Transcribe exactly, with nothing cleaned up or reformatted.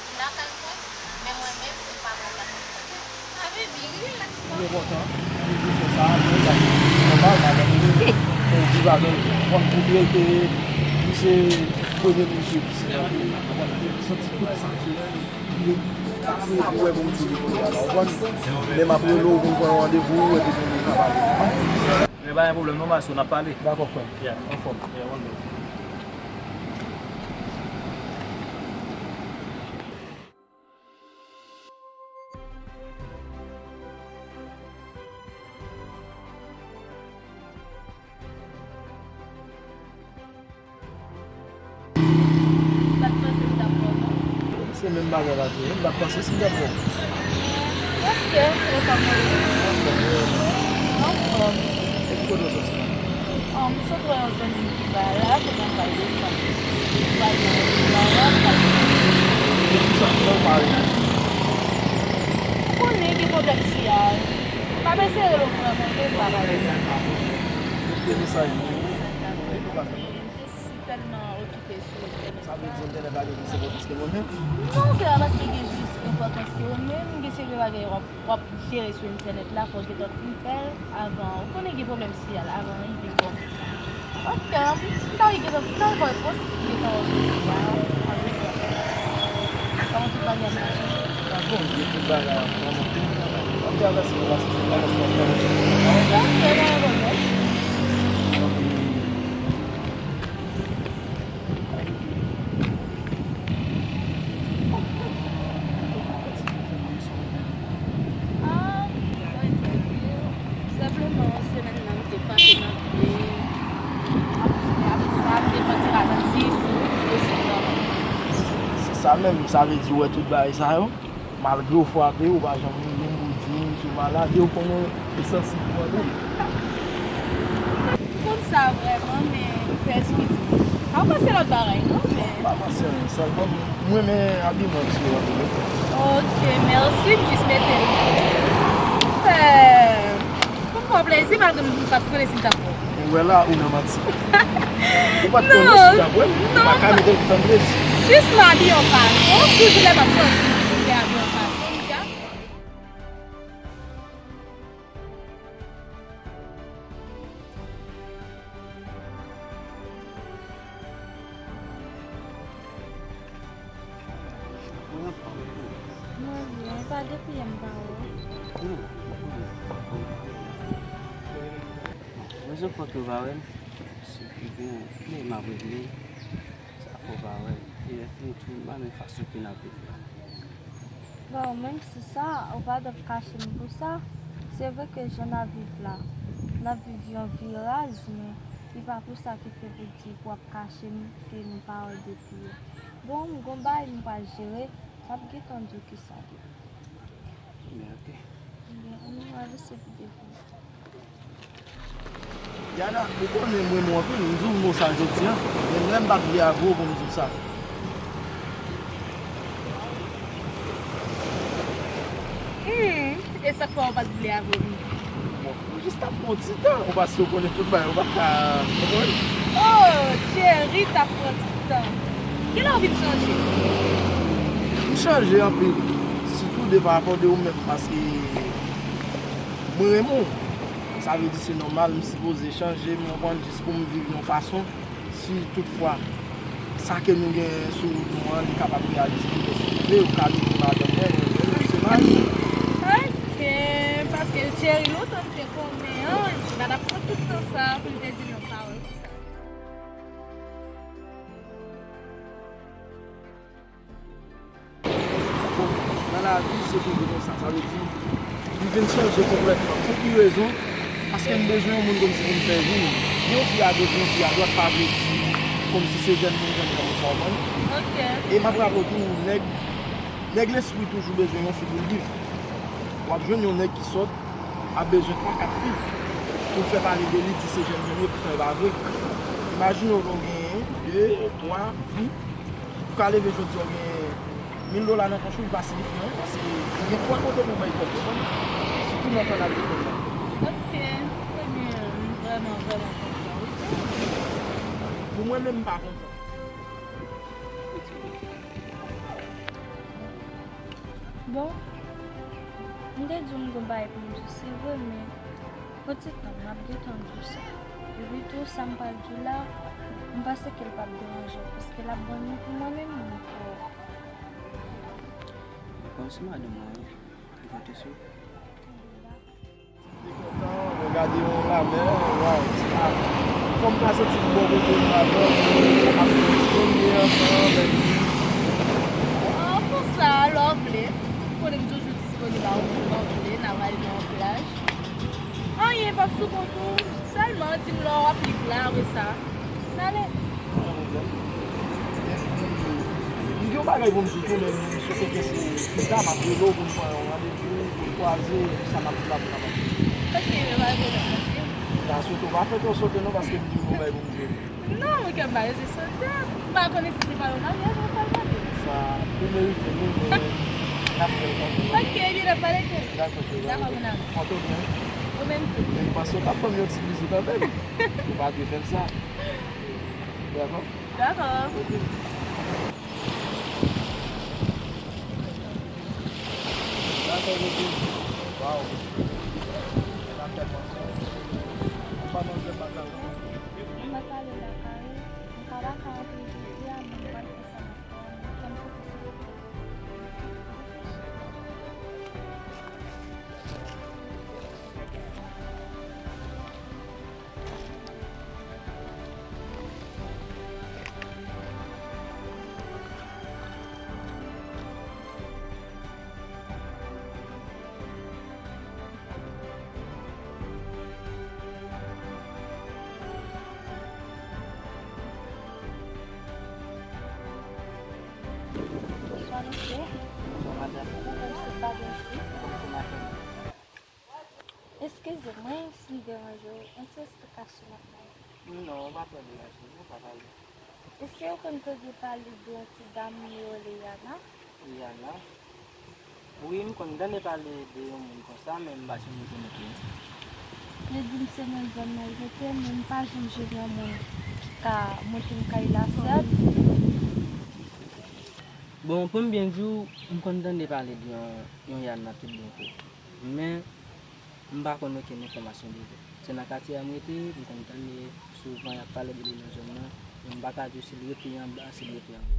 Vin lakay mwen, men mwen menm, m pa pran lakay mwen. Ah, baby, relax, non. Li enpòtan pou li fè sa, mwen, sa, se nòmal, madanm li, fò w viv avè l, konprann pou li, ke li se premye minis yo ki se, konprann, li santi tout sa, se li, li, li wè pou m di li kounye a la, konprann? Men m ap rele w pou m pran yon randevou, epi pou nou ka pale, konprann? Men pa gen pwoblèm, non, Marcio, n ap pale. Dakò, frè m. Yeah. Anfòm. Yeah, one love. M pa t panse m t ap wè w, non. Se menm bagay la tou wi, m pa t panse si m t ap wè w. Ok, telefòn mwen. Anfòm. Epi kote w soti la? An, m sot wè yon zanmi m ki ba la, kounye a m pral desann. M pral nan restoran an, m pral. Epi sa, kijan w pa reyaji? Ou konnen gen pwoblèm siyal. M ap eseye rele w pou mwen, men m pa pale. Koute mesaj mwen. Epi w pa fè. M te si tèlman okipe sou entènèt la. Sa vle di entènèt la gen plis enpòtans ke mwen menm? Non, se pa paske gen plis enpòtans ke ou menm, gen seri de bagay w ap, w ap jere sou entènèt la, fò w gentan fin fè l avan. Ou konnen gen pwoblèm siyal avan rive bò m. Ok, m ta gentan, m ta gentan pwofite gentan wè w sou siyal la, an plis. Kòman tout bagay ap mache? Bon, gen tout bagay ap mache. Ok, avèk sa, avèk sa, avèk sa. Ok, pa gen pwoblèm. Ah, mwen tande. Senpleman, semèn nan, m te panse nan pye. Apre sa, m te fè ti ralanti sou dosye nan. Se sa menm, sa vle di w wè tout bagay sa yo. Malgre w frape, ou pa janm rive m pou di m si w malad, e w konnen e sansib pou mwen tou. M konn sa vrèman, men m fè eskiz. Pa panse lòt bagay, non, men. M pa panse anyen, sèlman m, m renmen abiman misye yo anpil wi. Ok, mèsi, m jis mete l. M fè, pou m fè w plezi, malgre m pa t konnen si m t ap wè w. Ou wè la, ou nan manti. Ou pa t konnen si w t ap wè m, ou pa ka mete l pou fè m plezi. Jis m abiye yon fason, toujou lè m ap sòti, m te abiye yon fason, m di a. Mwen byen, e pa depi yè m pa wè w. Rezon k fè w pa wè m, se ke gen yon pwoblèm m ap regle, sa fè w pa wè m. E lè fini tou, m pa renmen fason ke n ap viv la. Bon, menm si sa, ou pa dwe ap kache m pou sa. Se vre ke jan n ap viv la, n ap viv yon vi raz, men li pa pou sa ki fè pou di pou w ap kache m ke nou pa wè depi yè. Bon, m gon bagay m pral jere, m ap gentan di w kisa l ye. Men ok. Ebyen, ann nou avanse pou devan. Yana, ou konnen m renmen w anpil, m di w mo sa jodi a, menm lè m pa t vle avwe w pou m di w sa. Hmm, e sa k fè w pa t vle avwe m? Bon, ou jis t ap pran ti tan, ou paske w konnen tout bagay, ou pa t ka konprann. Oh, Thierry t ap pran ti tan. Kilè w vin chanje? M chanje anpil, sitou de pa rapò de ou menm, paske mwen renmen w. Sa vle di se nòmal, m sipoze chanje, m konprann, jis pou m viv yon fason. Si toutfwa sa ke nou gen sou wout nou an, li kapab reyalize, ebyen si w vle, ou ka vin pou madanm mwen, mwen vle, se mari. Ok, paske Thierry lontan m te konnen an, li pa t ap pran tout tan sa pou l te di m yon pawòl konsa. Bon, nan lavi, se toujou konsa. Sa vle di, li vin chanje konplètman. Pou ki rezon? Paske m bezwen yon moun kòmsi pou m fè vi m. Yon fi agoch, yon fi adwat, pa vle di kòmsi se jèn moun, jèn gason, sa w konprann? Ok. E m ap raple w tou, nèg, nèg lespri toujou bezwen yon fi pou l viv. W ap jwenn yon nèg ki sòt, ap bezwen twa, kat fi pou l fè pale de li, di se jèn moun yo, poutan e pa vre. Imajine w lè w genyen de, twa fi, ou ka leve jodi a w gen mil dola nan pòch ou, li pa siyifi anyen, paske ou gen twa kote pou bay kòb, ou konprann? Sitou nan tan agrikòl la. Ok, ebyen, m vrèman, vrèman kontan, wi. Pou mwen menm, m pa kontan. Bon, m te di w m gon bagay pou m di w, se vre, men fò ti tan, m ap gentan di w sa. Epi tou, sa m pral di w la, m panse ke l p ap deranje w, paske l ap bon ni pou mwen menm, ni pou ou. Bon, se madanm mwen, wi. Li konte sou ou. Mwen kontan, mwen gade yon lamè, waw, ti a, fò m pase ti bò kote m la, bò, m ap fè ti jònye ansanm, epi. Oh, konsa, lè w vle. Ou konnen m toujou disponib a ou, lè w vle, n a pral nan yon plaj. Anyen, p ap sou kont ou, sèlman di m lè w ap lib la, apre sa. N ale. M gen yon bagay pou m di w tou, men m swete ke se pita m ap rele w pou n pran yon randevou, pou n kwaze, sa m ap di w la pou n ap. Ok, men pa gen pwoblèm, ok. Sa sote, w pa fè twò sote non, paske m di w yon bagay pou m di w. Non, mon kè m pa rete sote. M pa konnen si se pa yon maryaj mwen pral mande. Sa, ou merite l, wi, men n ap fè l kanmenm. Ok, ebyen, n ap pale tou. Dakò, cheri. Dakò, mon amour. Pran w byen. Ou menm tou. Men m panse w t ap ban m yon ti bizou kanmenm. Ou pa dwe fè m sa. Dakò? Dakò. Ok. Dakò, baby. Waw. N ap tèlman sou. Ou pa manzè pa ka. Mwen pa pale lakay ou. Mwen pa lakay anpil jodi a, men mwen pral fè sa m ap fè a, men kè m sou kouche. Bonswa, mesye. Bonswa, madanm. Mwen menm se pa Bensi. Bonswa, madanm. Eskize mwen si m deranje w, yon ti esplikasyon m ap mande. Non, ou pa twò deranje, non, pa pale. Èske w konn tande pale de yon ti dam yo rele Yana? Yana? Wi, m konn tande pale de yon moun konsa, men m pa janm rekonèt li. Yo di m se nan zòn nan l rete, men m pa janm jwenn yon moun ki ka montre m kay la, sèt. Bon, pou m byen di w, m konn tande pale de yon, yon Yana tout byen vre. Men, m pa konn okenn enfòmasyon de li. Se nan katye a m rete, m konn tande souvan y ap pale de li nan zòn nan, men m pa ka di w si l rete anba, si l rete anwo.